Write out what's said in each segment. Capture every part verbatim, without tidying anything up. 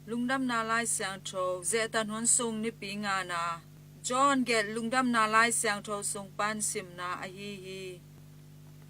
Lungdamna Lai Siangtho, Zehtan hun sung nipi ngana John gelh Lungdamna Lai Siangtho sung pan simna ahi hi.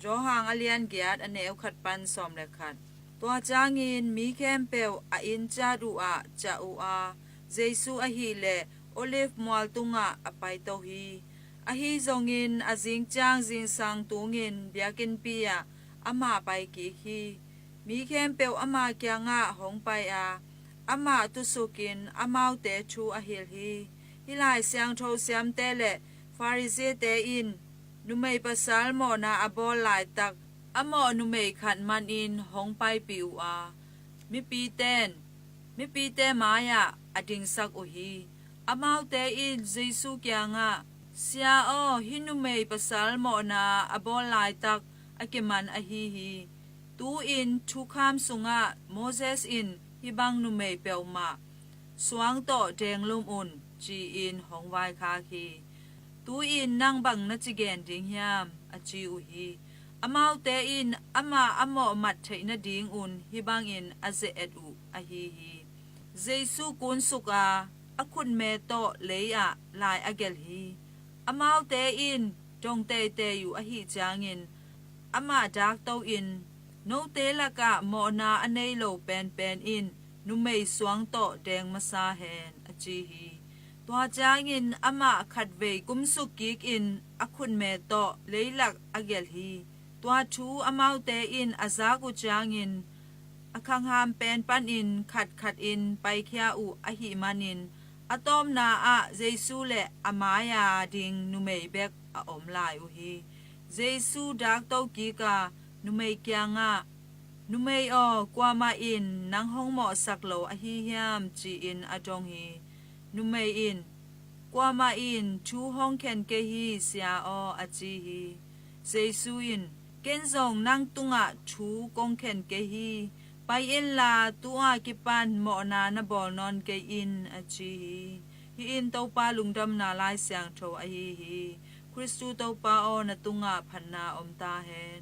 Johan a lian giat, a neu khat pan sawm le khat. Tua ciangin mi khempeuh a inn ciat uh ah ciah uh a, Jesu ahih leh Olive mual tungah a paito hi. Ahi zongin a zing ciang zingsang tungin biakinnpi ah amah pai kik hi. Mi khempeuh ama kiangah hong pai a, amah tusukin amaute thu a hilh hi. Hih Lai Siangtho siamte le Pharisee-te in numei pasal mawhna a bawl laitak, a mawh numei khat manin hong paipih uh a, mipite, mipite mai-ah a dingsak uh hi. Amaute in Jesu kiangah, "Sia aw, hih numei pasal mawhna a bawl laitak a kiman ahi hi. Tu-in thukham sungah Moses in hih bang numei peuhmah suang tawh denglum un," ci-in hong vaikhak hi. "Tu-in nang bang na ci gen ding hiam?" a ci uh hi. Amaute in amah a mawh mat theih nadingun hih bangin a ze-et uh ahi hi. Jesu kunsuk a, a khutme tawh lei-ah lai a gelh hi. Amaute in dong teitei uh ahih ciangin amah dakto-in, "Note lakah mawhna a nei lo penpen in numei suang tawh deng masa hen," a ci hi. Tua ciangin amah khatvei kumsuk kikin a khutme tawh leilak a gelh hi. Tua thu amaute in a zak uh ciangin a khangham pen panin khatkhatin paikhia uh ahih manin, a tawpna ah Jesu le a mai-a ding numei bek a om lai uh hi. Jesu dakto kik a, numei kiangah, "Numei aw, kuamah in nang hong mawhsak lo ahi hiam?" ci-in a dong hi. Numei in, "Kuamah in thu hong khen kei hi, Sia aw," a ci hi. Jesu in, "Ken zong nang tungah thu kong khen kei hi. Pai inla, tu-a kipan mawhna na bawl nawn kei in," a ci hi. Hih in Topa Lungdamna Lai Siangtho ahi hi. Khristu Topa aw, na tungah phatna om ta hen.